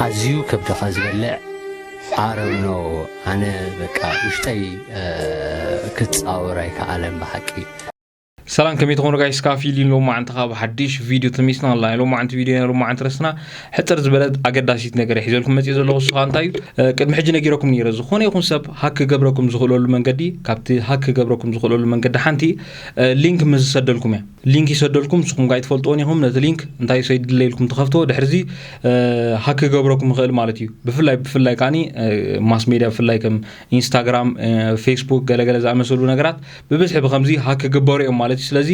ኣዝዩ ከብድኻ ዝበልዕ ኣረኖ ኣነ በቃ ውሽጠይ ክፃወር ኣይከኣለን ብሓቂ። ሰላም ከመይ ትኾኑ ጋይስ? ካፊል ሎማዓንቲ ካብ ሓድሽ ቪድዮ ተሚስና ኣላ። ሎማዓንቲ ቪድዮ ናይ ሎማዓንቲ ረስና ሕፅር ዝበለት ኣገዳሲት ነገር ሒዘልኩም መፅእ ዘለኹ እሱኻ እንታይ እዩ? ቅድሚ ሕጂ ነጊረኩም ነይረ ዝኾነ ይኹን ሰብ ሃክ ክገብረኩም ዝኽእለሉ መንገዲ ካብቲ ሃክ ክገብረኩም ዝኽእለሉ መንገዲ ሓንቲ ሊንክ ምስ ዝሰደልኩም እያ። ሊንክ ይሰደልኩም ንስኹም ጋር ትፈልጥዎን ኢኹም። ነቲ ሊንክ እንታይ ሰይድለ ኢልኩም ትኸፍትዎ ድሕርዚ ሃክ ክገብረኩም ይኽእል ማለት እዩ። ብፍላይ ብፍላይ ከዓኒ ማስ ሜድያ ብፍላይ ከም ኢንስታግራም፣ ፌስቡክ ገለገለ ዝኣመሰሉ ነገራት ብብዝሒ ብከምዚ ሃክ ክግበሩ እዮም ማለት እዩ። ስለዚ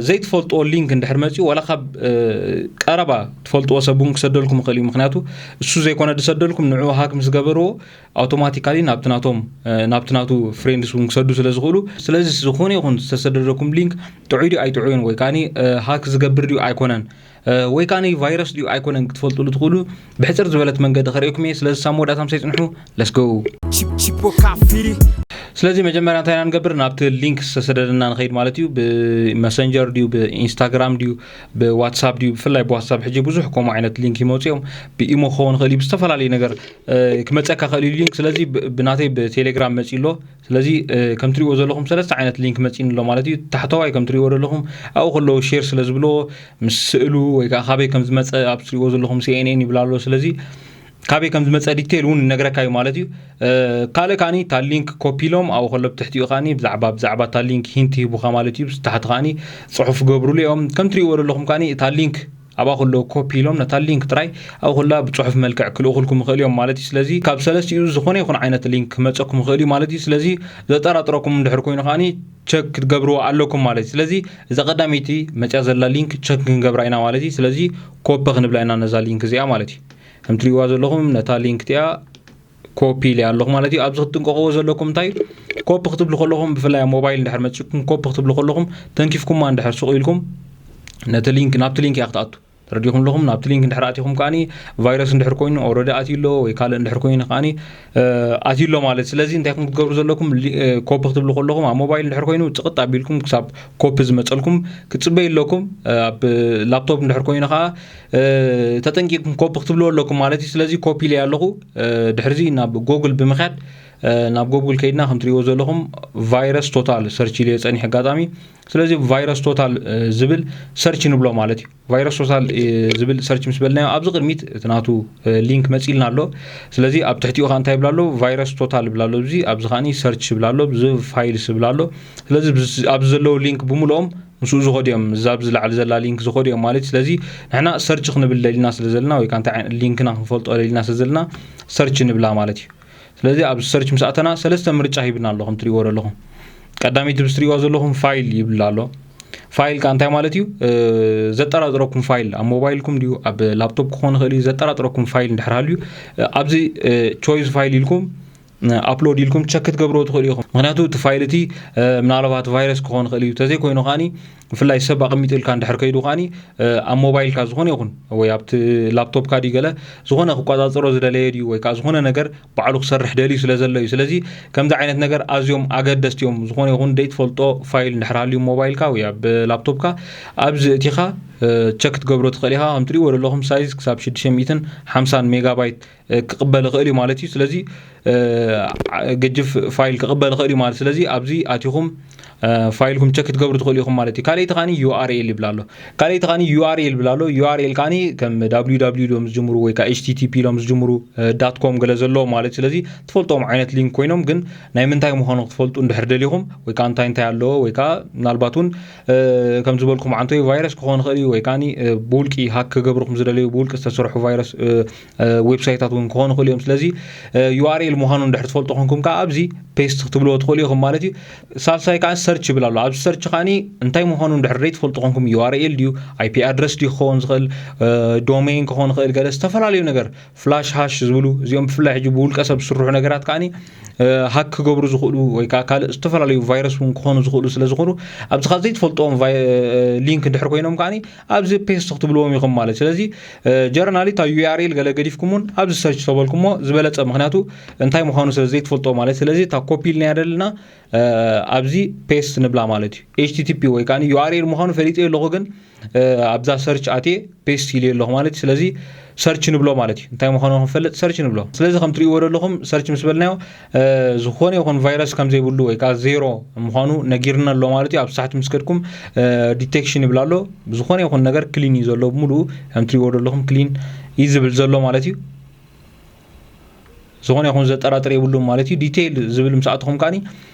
ዘይትፈልጥዎ ሊንክ እንድሕር መፅኡ ዋላ ካብ ቀረባ ትፈልጥዎ ሰብ እውን ክሰደልኩም ይኽእል እዩ። ምክንያቱ እሱ ዘይኮነ ዝሰደልኩም ንዕኡ ሃክ ምስ ገበርዎ ኣውቶማቲካሊ ናብቲ ናቶም ናብቲ ናቱ ፍሬንድስ እውን ክሰዱ ስለ ዝኽእሉ ስለዚ ዝኾነ ይኹን ዝተሰደደኩም ሊንክ ጥዑይ ድዩ ኣይጥዑይን ወይ ከዓኒ ሃክ ዝገብር ድዩ ኣይኮነን ወይ ከዓኒ ቫይረስ ድዩ ኣይኮነን ክትፈልጥሉ ትኽእሉ ብሕፅር ዝበለት መንገዲ ከርእየኩም እየ። ስለዚ ሳብ መወዳእታ ምሳይ ፅንሑ። ለስጎ። ስለዚ መጀመርያ እንታይ ኢና ንገብር? ናብቲ ሊንክ ዝተሰደደና ንኸይድ ማለት እዩ። ብመሰንጀር ድዩ ብኢንስታግራም ድዩ ብዋትሳፕ ድዩ? ብፍላይ ብዋትሳፕ ሕጂ ብዙሕ ከምኡ ዓይነት ሊንክ ይመፁ እዮም። ብኢሞ ክኸውን ይኽእል እዩ ብዝተፈላለዩ ነገር ክመፀካ ክእል እዩ ሊንክ። ስለዚ ብናተይ ብቴሌግራም መፂ ኣሎ። ስለዚ ከም ትሪእዎ ዘለኹም ሰለስተ ዓይነት ሊንክ መፂኒ ኣሎ ማለት እዩ። ታሕተዋይ ከም ትሪእዎ ዘለኹም ኣብኡ ከለዉ ሼር ስለ ዝብልዎ ምስ ስእሉ ወይ ከዓ ካበይ ከም ዝመፀ ኣብ ትሪእዎ ዘለኹም ሲኤንኤን ይብል ኣሎ። ስለዚ ካበይ ከም ዝመፀ ዲቴል እውን ይነግረካ እዩ ማለት እዩ። ካልእ ከዓኒ እታ ሊንክ ኮፒ ኢሎም ኣብኡ ከሎ ብትሕቲኡ ከዓኒ ብዛዕባ ብዛዕባ እታ ሊንክ ሂንት ይህቡኻ ማለት እዩ። ብታሕቲ ከዓኒ ፅሑፍ ገብሩሉ እዮም። ከም ትሪእዎ ዘለኹም ከዓኒ እታ ሊንክ ኣብኣ ከሎ ኮፒ ኢሎም ነታ ሊንክ ጥራይ ኣብኡ ከላ ብፅሑፍ መልክዕ ክልእኹልኩም ይኽእል እዮም ማለት እዩ። ስለዚ ካብ ሰለስቲኡ ዝኾነ ይኹን ዓይነት ሊንክ ክመፀኩም ይኽእል እዩ ማለት እዩ። ስለዚ ዘጠራጥረኩም እንድሕር ኮይኑ ከዓኒ ቸክ ክትገብርዎ ኣለኩም ማለት እዩ። ስለዚ እዛ ቀዳመይቲ መፅያ ዘላ ሊንክ ቸክ ክንገብራ ኢና ማለት እዩ። ስለዚ ኮፒ ክንብላ ኢና ነዛ ሊንክ እዚኣ ማለት እዩ። ከም ትሪእዋ ዘለኹም ነታ ሊንክ እቲኣ ኮፒ ኢለ ኣለኹ ማለት እዩ። ኣብዚ ክትጥንቀቕዎ ዘለኩም እንታይ ኮፒ ክትብሉ ከለኹም ብፍላይ ኣብ ሞባይል እንድሕር መፂኩም ኮፒ ክትብሉ ከለኹም ተንኪፍኩማ እንድሕር ሱቕ ኢልኩም ነቲ ሊንክ ናብቲ ሊንክ እያ ክትኣቱ ተረዲኹም ኣለኹም። ናብቲ ሊንክ እንድሕር ኣቲኹም ከዓኒ ቫይረስ እንድሕር ኮይኑ ኦረዲ ኣትዩ ኣሎ ወይ ካልእ እንድሕር ኮይኑ ከዓኒ ኣትዩ ኣሎ ማለት። ስለዚ እንታይ ኩም ክትገብሩ ዘለኩም ኮፒ ክትብሉ ከለኹም ኣብ ሞባይል እንድሕር ኮይኑ ፅቕጥ ኣቢልኩም ክሳብ ኮፒ ዝመፀልኩም ክትፅበዩ ኣለኩም። ኣብ ላፕቶፕ እንድሕር ኮይኑ ከዓ ተጠንቂቕኩም ኮፒ ክትብሉ ኣለኩም ማለት እዩ። ስለዚ ኮፒ ኢለ ኣለኹ። ድሕርዚ ናብ ጎግል ብምኽያድ ናብ ጎግል ከይድና ከም ትሪእዎ ዘለኹም ቫይረስ ቶታል ሰርች ኢለ ፀኒሕ ኣጋጣሚ። ስለዚ ቫይረስ ቶታል ዝብል ሰርች ንብሎ ማለት እዩ። ቫይረስ ቶታል ዝብል ሰርች ምስ በልናዮ ኣብዚ ቅድሚት እቲ ናቱ ሊንክ መፂልና ኣሎ። ስለዚ ኣብ ትሕቲኡ ከዓ እንታይ ይብል ኣሎ? ቫይረስ ቶታል ይብል ኣሎ። እዚ ኣብዚ ከዓ ሰርች ይብል ኣሎ፣ እዚ ፋይልስ ይብል ኣሎ። ስለዚ ኣብዚ ዘለዉ ሊንክ ብምልኦም ምስኡ ዝኸዱ እዮም። እዛ ኣብዚ ላዕሊ ዘላ ሊንክ ዝኸዱ እዮም ማለት እዩ። ስለዚ ንሕና ሰርች ክንብል ደሊና ስለ ዘለና ወይ ከዓ እንታይ ሊንክና ክንፈልጦ ደሊና ስለ ዘለና ሰርች ንብላ ማለት እዩ። ስለዚ ኣብዚ ሰርች ምስ ኣተና ሰለስተ ምርጫ ሂብና ኣሎ ከም ትሪእዎ ዘለኹም። ቀዳመይቲ ብዚ ትሪእዋ ዘለኹም ፋይል ይብል ኣሎ። ፋይል ከዓ እንታይ ማለት እዩ? ዘጠራጥረኩም ፋይል ኣብ ሞባይልኩም ድዩ ኣብ ላፕቶፕ ክኾን ይኽእል እዩ። ዘጠራጥረኩም ፋይል እንድሕር ሃልዩ ኣብዚ ቾይዝ ፋይል ኢልኩም ኣፕሎድ ኢልኩም ቸክ ክትገብርዎ ትኽእሉ ኢኹም። ምክንያቱ እቲ ፋይል እቲ ምናልባት ቫይረስ ክኾን ይኽእል እዩ። ተዘይኮይኑ ከዓኒ ብፍላይ ሰብ ኣቐሚጥልካ እንድሕር ከይዱ ከዓኒ ኣብ ሞባይልካ ዝኾነ ይኹን ወይ ኣብቲ ላፕቶፕካ ድዩ ገለ ዝኾነ ክቆፃፀሮ ዝደለየ ድዩ ወይ ከዓ ዝኾነ ነገር ባዕሉ ክሰርሕ ደልዩ ስለ ዘሎ እዩ። ስለዚ ከምዚ ዓይነት ነገር ኣዝዮም ኣገደስቲ እዮም። ዝኾነ ይኹን ዘይትፈልጦ ፋይል እንድሕር ሃልዩ ሞባይልካ ወይ ኣብ ላፕቶፕካ ኣብዚ እቲኻ ቸክ ክትገብሮ ትኽእል ኢኻ። ከም ትሪእዎ ዘለኹም ሳይዝ ክሳብ ሽዱሽተ ሚእትን ሓምሳን ሜጋባይት ክቕበል ይኽእል እዩ ማለት እዩ። ስለዚ ገጅፍ ፋይል ክቕበል ይኽእል እዩ ማለት ስለዚ ኣብዚ ኣቲኹም ፋይልኩም ቸክ ክትገብሩ ትኽእሉ ኢኹም ማለት እዩ። ካልኣይቲ ከዓኒ ዩኣርኤል ይብል ኣሎ። ካልኣይቲ ከዓኒ ዩኣርኤል ይብል ኣሎ። ዩኣርኤል ከዓኒ ከም www ዶም ዝጅምሩ ወይ ከዓ ኤችቲቲፒ ዶም ዝጅምሩ ዳት ኮም ገለ ዘለዎ ማለት እዩ። ስለዚ ትፈልጦም ዓይነት ሊንክ ኮይኖም ግን ናይ ምንታይ ምዃኑ ክትፈልጡ እንድሕር ደሊኹም ወይ ከዓ እንታይ እንታይ ኣለዎ ወይ ከዓ ምናልባት እውን ከም ዝበልኩም ዓንቶይ ቫይረስ ክኾን ይኽእል እዩ ወይ ከዓ ብውልቂ ሃክ ክገብርኩም ዝደለዩ ብውልቂ ዝተሰርሑ ቫይረስ ዌብሳይታት እውን ክኾኑ ይኽእሉ እዮም። ስለዚ ዩኣርኤል ምዃኑ እንድሕር ትፈልጡ ኮንኩም ከዓ ኣብዚ ፔስት ክትብልዎ ትኽእሉ ኢኹም ማለት እዩ። ሳልሳይ ከዓ ሰርች ይብል ኣሎ። ኣብዚ ሰርች ከዓኒ እንታይ ምዃኑ እንድሕር ዘይትፈልጡ ኮንኩም ዩኣርኤል ድዩ ኣይፒ ኣድረስ ድዩ ክኸውን ዝኽእል ዶሜን ክኾን ይኽእል ገለ ዝተፈላለዩ ነገር ፍላሽ ሃሽ ዝብሉ እዚኦም ብፍላይ ሕጂ ብውልቀ ሰብ ዝስርሑ ነገራት ከዓኒ ሃክ ክገብሩ ዝኽእሉ ወይ ከዓ ካልእ ዝተፈላለዩ ቫይረስ እውን ክኾኑ ዝኽእሉ ስለ ዝኾኑ ኣብዚ ካብ ዘይትፈልጥዎም ሊንክ እንድሕር ኮይኖም ከዓኒ ኣብዚ ፔስት ክትብልዎም ኢኹም ማለት ስለዚ ጀርናሊ እታ ዩኣርኤል ገለ ገዲፍኩም እውን ኣብዚ ሰርች ተበልኩሞ ዝበለፀ ምክንያቱ እንታይ ምዃኑ ስለ ዘይትፈልጦ ማለት ስለዚ እታ ኮፒ ኢልና ደልና ኣብዚ ፔስት ንብላ ማለት እዩ። ኤች ቲ ቲ ፒ ወይ ከዓ ዩ ኣር ኤል ምዃኑ ፈሊጠ ኣለኹ፣ ግን ኣብዛ ሰርች ኣትየ ፔስት ኢለ ኣለኹ ማለት እዩ። ስለዚ ሰርች ንብሎ ማለት እዩ። እንታይ ምዃኑ ክንፈልጥ ሰርች ንብሎ። ስለዚ ከም ትሪእዎ ዘለኹም ሰርች ምስ በልናዮ ዝኾነ ይኹን ቫይረስ ከም ዘይብሉ ወይ ከዓ ዜሮ ምዃኑ ነጊርና ኣሎ ማለት እዩ። ኣብ ሳሕቲ ምስ ከድኩም ዲቴክሽን ይብል ኣሎ። ዝኾነ ይኹን ነገር ክሊን እዩ ዘሎ፣ ብምሉኡ ከም ትሪእዎ ዘለኹም ክሊን እዩ ዝብል ዘሎ ማለት እዩ። ዝኾነ ይኹን ዘጠራጥር የብሉን ማለት እዩ። ዲቴይል ዝብል ምስ ኣተኹም ከዓኒ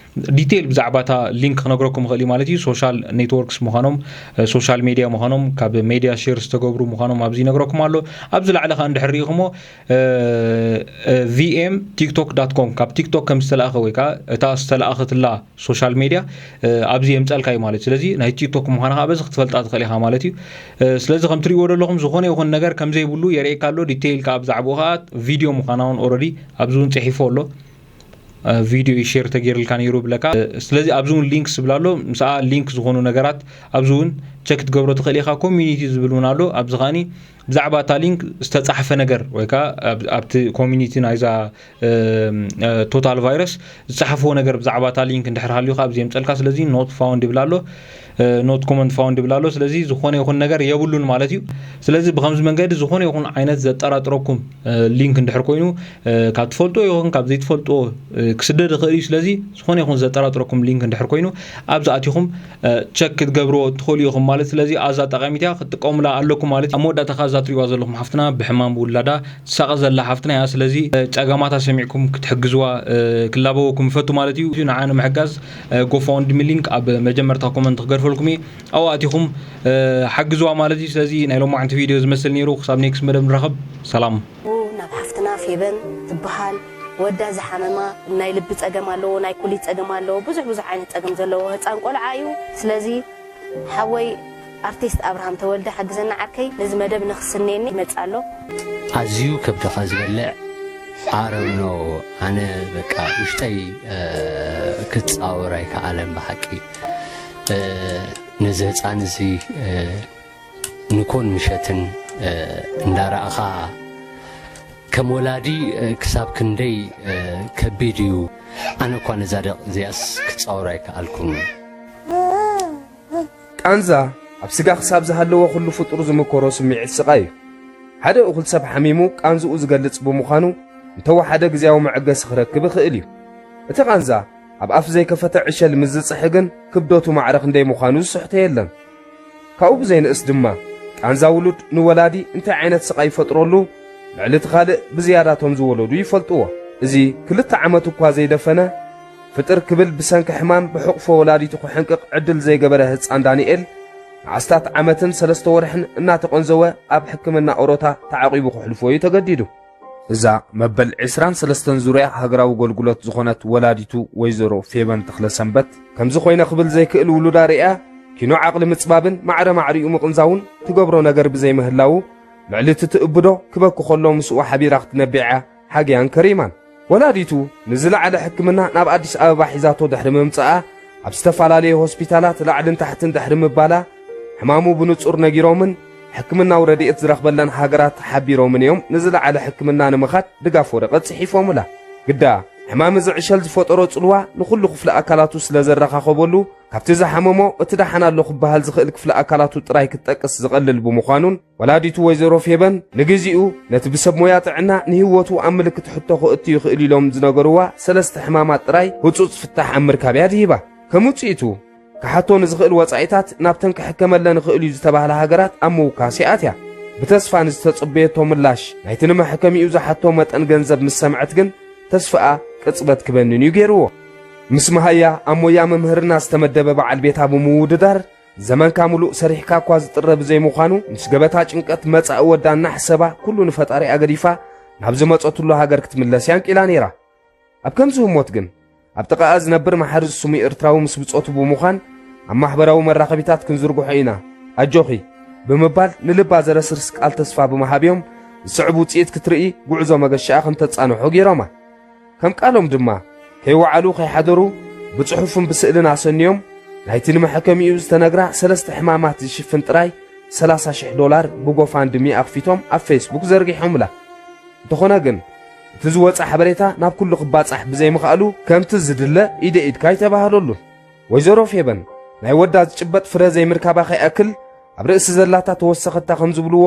ዲቴይል ብዛዕባ እታ ሊንክ ክነግረኩም ይኽእል እዩ ማለት እዩ። ሶሻል ኔትወርክስ ምዃኖም፣ ሶሻል ሜድያ ምዃኖም፣ ካብ ሜድያ ሼር ዝተገብሩ ምዃኖም ኣብዚ ይነግረኩም ኣሎ። ኣብዚ ላዕሊ ከዓ እንድሕር ርኢኹሞ ቪኤም ቲክቶክ ዳት ኮም ካብ ቲክቶክ ከም ዝተላእኸ ወይ ከዓ እታ ዝተላእኸትላ ሶሻል ሜድያ ኣብዚ የምፀልካ እዩ ማለት እዩ። ስለዚ ናይ ቲክቶክ ምዃና ከዓ በዚ ክትፈልጣ ትኽእል ኢኻ ማለት እዩ። ስለዚ ከም ትሪእዎ ዘለኹም ዝኾነ ይኹን ነገር ከም ዘይብሉ የርእየካ ኣሎ። ዲቴይል ከዓ ብዛዕባኡ ከዓ ቪድዮ ምዃና እውን ኦረዲ ኣብዚ እውን ፅሒፎ ኣሎ። ቪድዮ እዩ ሼር ተገይርልካ ነይሩ ብለካ። ስለዚ ኣብዚ እውን ሊንክስ ዝብል ኣሎ። ምስኣ ሊንክ ዝኾኑ ነገራት ኣብዚ እውን ቸክ ክትገብሮ ትኽእል ኢኻ። ኮሚኒቲ ዝብል እውን ኣሎ። ኣብዚ ከዓኒ ብዛዕባ እታ ሊንክ ዝተፃሕፈ ነገር ወይ ከዓ ኣብቲ ኮሚኒቲ ናይዛ ቶታል ቫይረስ ዝፀሓፍዎ ነገር ብዛዕባ እታ ሊንክ እንድሕር ሃልዩ ካብ የምፀልካ። ስለዚ ኖት ፋውንድ ይብል ኣሎ፣ ኖት ኮመንት ፋውንድ ይብል ኣሎ። ስለዚ ዝኾነ ይኹን ነገር የብሉን ማለት እዩ። ስለዚ ብከምዚ መንገዲ ዝኾነ ይኹን ዓይነት ዘጠራጥረኩም ሊንክ እንድሕር ኮይኑ ካብ ትፈልጦ ይኹን ካብ ዘይትፈልጦ ክስደድ ይኽእል እዩ። ስለዚ ዝኾነ ይኹን ዘጠራጥረኩም ሊንክ እንድሕር ኮይኑ ኣብዚ ኣቲኹም ቸክ ክትገብርዎ ትኽእሉ ኢኹም ማለት። ስለዚ ኣዛ ጠቃሚት እያ፣ ክትጥቀሙላ ኣለኩም ማለት እዩ። ኣብ መወዳእታ ከኣ እዛ ትሪእዋ ዘለኹም ሓፍትና ብሕማም ውላዳ ትሳቐ ዘላ ሓፍትና እያ። ስለዚ ጸገማታ ሰሚዕኩም ክትሕግዝዋ ክላበወኩም ይፈቱ ማለት እዩ። ንዓ ንምሕጋዝ ጎፋውንድሚ ሊንክ ኣብ መጀመርታ ኮመንት ክገድፈልኩም እየ። ኣብኡ ኣቲኹም ሓግዝዋ ማለት እዩ። ስለዚ ናይ ሎማዓንቲ ቪድዮ ዝመስል ነይሩ። ክሳብ ኔክስት መደብ ንራኸብ። ሰላም። ናብ ሓፍትና ፌበን ትበሃል ወዳ ዝሓመማ ናይ ልቢ ጸገም ኣለዎ፣ ናይ ኩሊት ጸገም ኣለዎ፣ ብዙሕ ብዙሕ ዓይነት ጸገም ዘለዎ ህጻን ቆልዓ እዩ። ስለዚ ሓወይ ኣርቲስት ኣብርሃም ተወልደ ሓግዘና ዓርከይ፣ ነዚ መደብ ንኽስነየኒ ይመጽእ ኣሎ። ኣዝዩ ከብድኻ ዝበልዕ ኣረምኖ፣ ኣነ በቃ ውሽጠይ ክጻወር ኣይከኣለን ብሓቂ። ነዚ ህጻን እዚ ንኮን ምሸትን እንዳረኣኻ ከም ወላዲ ክሳብ ክንደይ ከቢድ እዩ። ኣነ እኳ ነዛ ደቕ እዚኣስ ክጻወር ኣይከኣልኩን። ቃንዛ ኣብ ስጋ ክሳብ ዝሃለወ ኩሉ ፍጡር ዝምከሮ ስምዒት ስቓይ እዩ። ሓደ እኹል ሰብ ሓሚሙ ቃንዝኡ ዝገልጽ ብምዃኑ እንተወሓደ ግዝያዊ መዐገሲ ክረክብ ይኽእል እዩ። እቲ ቃንዛ ኣብ ኣፍ ዘይከፈተ ዕሸል ምስ ዝጽሒ ግን ክብደቱ ማዕረ ክንደይ ምዃኑ ዝስሕቶ የለን። ካብኡ ብዘይንእስ ድማ ቃንዛ ውሉድ ንወላዲ እንታይ ዓይነት ስቓይ ይፈጥረሉ ልዕሊ እቲ ካልእ ብዝያዳ እቶም ዝወለዱ ይፈልጥዎ። እዚ ክልተ ዓመት እኳ ዘይደፈነ ፍጥር ክብል ብሰንኪ ሕማም ብሕቑፎ ወላዲቱ ክሕንቅቕ ዕድል ዘይገበረ ህጻን ዳንኤል ንኣስታት ዓመትን ሰለስተ ወርሕን እናተቐንዘወ ኣብ ሕክምና ኦሮታ ተዓቒቡ ክሕልፎ እዩ ተገዲዱ። እዛ መበል ዕስራን ሰለስተን ዙርያ ሃገራዊ ጎልጉለት ዝኾነት ወላዲቱ ወይዘሮ ፌበን ተኽለሰንበት ከምዚ ኮይነ ክብል ዘይክእል ውሉዳ ርእያ ኪኖ ዓቕሊ ምጽባብን ማዕረ ማዕሪኡ ምቕንዛውን ትገብሮ ነገር ብዘይምህላዉ ልዕሊ እቲ ትእብዶ ክበኪ ከሎ ምስኡ ሓቢራ ክትነብዕ እያ ሓግያን ከሪማን። ወላዲቱ ንዝለዓለ ሕክምና ናብ ኣዲስ ኣበባ ሒዛቶ ድሕሪ ምምጽኣ ኣብ ዝተፈላለየ ሆስፒታላት ላዕልን ታሕትን ድሕሪ ምባላ ሕማሙ ብንጹር ነጊሮምን ሕክምናዊ ረድኤት ዝረኽበለን ሃገራት ሓቢሮምን እዮም ንዝለዓለ ሕክምና ንምኻድ ድጋፍ ወረቐት ጽሒፎምላ። ግዳ ሕማም እዚ ዕሸል ዝፈጠሮ ጽልዋ ንኹሉ ክፍሊ ኣካላቱ ስለ ዘረኻኸበሉ ካብቲ ዝሓመሞ እቲ ደሓን ኣሎ ክበሃል ዝኽእል ክፍሊ ኣካላቱ ጥራይ ክትጠቅስ ዝቐልል ብምዃኑን ወላዲቱ ወይዘሮ ፌበን ንግዚኡ ነቲ ብሰብ ሞያ ጥዕና ንህይወቱ ኣብ ምልክት ሕቶ ክእቱ ይኽእል ኢሎም ዝነገርዋ ሰለስተ ሕማማት ጥራይ ህጹጽ ፍታሕ ኣብ ምርካብ እያ ድሂባ። ከም ውጽኢቱ ክሓቶ ንዝኽእል ወጻኢታት ናብተን ክሕከመለን ይኽእል እዩ ዝተባህላ ሃገራት ኣብ ምውካስ እያ ኣትያ። ብተስፋ ንዝተጸበየቶ ምላሽ ናይቲ ንመሕከሚኡ ዝሓቶ መጠን ገንዘብ ምስ ሰምዐት ግን ተስፋኣ ቅጽበት ክበንን እዩ ገይርዎ። ምስ መሃያ ኣብ ሞያ ምምህርና ዝተመደበ በዓል ቤታ ብምውድዳር ዘመንካ ምሉእ ሰሪሕካ እኳ ዝጥረ ብዘይምዃኑ ምስ ገበታ ጭንቀት መጻኢ ወዳ እናሕሰባ ኩሉ ንፈጣሪኣ ገዲፋ ናብ ዝመጸትሉ ሃገር ክትምለስ እያ ኣንቂላ ነይራ። ኣብ ከምዚ ህሞት ግን ኣብ ጥቓኣ ዝነብር መሓሪ ዝስሙ ኤርትራዊ ምስ ብጾቱ ብምዃን ኣብ ማሕበራዊ መራኸቢታት ክንዝርግሖ ኢና ኣጆኺ ብምባል ንልባ ዘረስርስ ቃል ተስፋ ብምሃብ እዮም ዝስዕብ ውጽኢት ክትርኢ ጉዕዞ መገሻኣ ከም ተጻንሖ ገይሮማ። ከም ቃሎም ድማ ከይወዓሉ ከይሓደሩ ብጽሑፍን ብስእልን ኣሰንዮም ናይቲ ንመሐከሚኡ ዝተነግራ ሰለስተ ሕማማት ዝሽፍን ጥራይ ሰላሳ ሽሕ ዶላር ብጎፋንድሚ ኣኽፊቶም ኣብ ፌስቡክ ዘርጊሖምላ። እንተኾነ ግን እቲ ዝወጸ ሓበሬታ ናብ ኩሉ ክባጻሕ ብዘይምኽኣሉ ከምቲ ዝድለ ኢደ ኢድካ ኣይተባህለሉን። ወይዘሮ ፌበን፣ ናይ ወዳ ዝጭበጥ ፍረ ዘይምርካባ ከይኣክል፣ ኣብ ርእሲ ዘላታ ተወሰኸታ ከም ዝብልዎ፣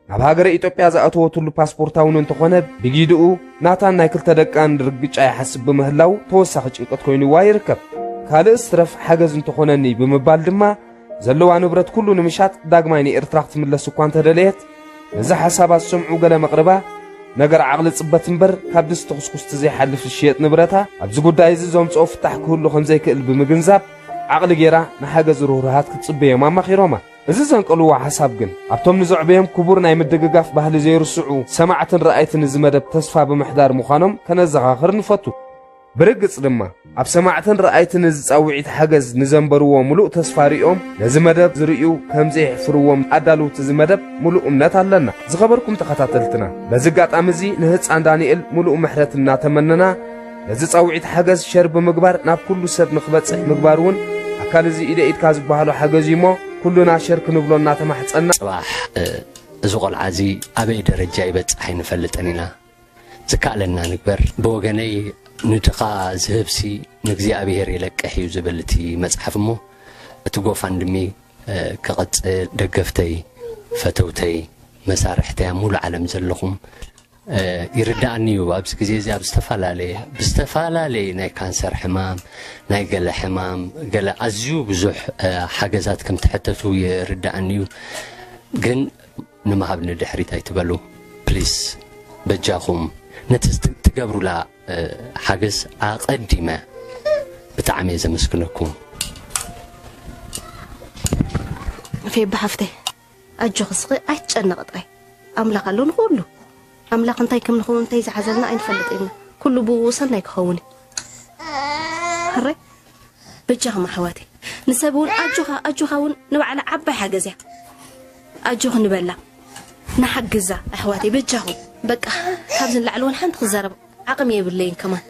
ናብ ሃገረ ኢትዮጵያ ዝኣተወትሉ ፓስፖርታ እውን እንተኾነ፣ ብጊድኡ ናታን ናይ ክልተ ደቃን ርግጫ ይሓስብ ብምህላው ተወሳኺ ጭንቀት ኮይንዋ ይርከብ። ካልእስ ትረፍ ሓገዝ እንተኾነኒ ብምባል ድማ፣ ዘለዋ ንብረት ኩሉ ንምሻጥ ዳግማይ ንኤርትራ ክትምለስ እኳ እንተደለየት፣ ነዚ ሓሳባ ዝሰምዑ ገለ መቕርባ፣ ነገር ዓቕሊ ጽበት እምበር ካብ ድስቲ ኩስኩስቲ ዘይሓልፍ ዝሽየጥ ንብረታ፣ ኣብዚ ጉዳይ እዚ ዘምጽኦ ፍታሕ ክህሉ ከም ዘይክእል ብምግንዛብ፣ ዓቕሊ ጌራ ንሓገዝ ርህሩሃት ክትጽበዮም ኣማኺሮማ። እዚ ዘንቀልዎ ሓሳብ ግን፣ ኣብቶም ንዘዕበዮም ክቡር ናይ ምድግጋፍ ባህሊ ዘይርስዑ ሰማዕትን ረኣይትን እዚ መደብ ተስፋ ብምሕዳር ምዃኖም ከነዘኻኽር ንፈቱ። ብርግጽ ድማ፣ ኣብ ሰማዕትን ረኣይትን እዚ ጻውዒት ሓገዝ ንዘንበርዎ ምሉእ ተስፋ ሪኦም፣ ነዚ መደብ ዝርእዩ ከም ዘየሕፍርዎም ኣዳለውቲ እዚ መደብ ምሉእ እምነት ኣለና። ዝኸበርኩም ተኸታተልትና፣ በዚ ኣጋጣሚ እዚ ንህጻን ዳንኤል ምሉእ ምሕረት እናተመነና፣ ነዚ ጻውዒት ሓገዝ ሸር ብምግባር ናብ ኩሉ ሰብ ንክበጽሕ ምግባር እውን ኣካል እዚ ኢደ ኢድካ ዝበሃሎ ሓገዝ እዩ እሞ፣ ኩሉና ሸር ክንብሎ እናተማሕጸና። ጽባሕ፣ እ፣ እዚ ቆልዓ እዚ ኣበይ ደረጃ ይበጽሕ ኣይንፈልጥን ኢና። ዝከኣለና ንግበር። ብወገነይ፣ ንድኻ ዝህብሲ ንእግዚኣብሔር የለቅሕ እዩ ዝብል እቲ መጽሓፍ እሞ፣ እቲ ጎፋንድሚ፣ እ፣ ክቕጽል፣ ደገፍተይ፣ ፈተውተይ፣ መሳርሕተይ ኣብ ሙሉእ ዓለም ዘለኹም፣ እ፣ ይርድኣኒ እዩ። ኣብዚ ግዜ እዚ ኣብ ዝተፈላለየ፣ ብዝተፈላለየ ናይ ካንሰር ሕማም፣ ናይ ገለ ሕማም፣ ገለ ኣዝዩ ብዙሕ፣ እ፣ ሓገዛት ከም ትሕተቱ ይርድኣኒ እዩ። ግን ንምሃብ ንድሕሪት ኣይትበሉ ፕሊስ። በጃኹም ነቲ ዝት-፣ ትገብሩላ፣ እ፣ ሓገዝ ኣቐዲመ ብጣዕሚ እየ ዘመስግነኩም። ፌባ ሓፍተይ፣ ኣጆኺ ስኺ፣ ኣይትጨነቒ ጥራይ። ኣምላኽ ኣሎ ንኹሉ። ኣምላኽ እንታይ ከም ንኸውን እንታይ ዝሓዘልና ኣይንፈልጥ ኢና። ኩሉ ብኡ ሰናይ ክኸውን እዩ። ሕራይ፣ በጃኹም ኣሕዋተይ። ንሰብ እውን ኣጆኻ፣ ኣጆኻ እውን ንባዕላ ዓባይ ሓገዝ እያ። ኣጆኺ ንበላ፣ ንሓግዛ ኣሕዋተይ፣ በጃኹም። በቃ፣ ካብዚ ንላዕሊ እውን ሓንቲ ክዛረብ ዓቕሚ የብለይን ከማን።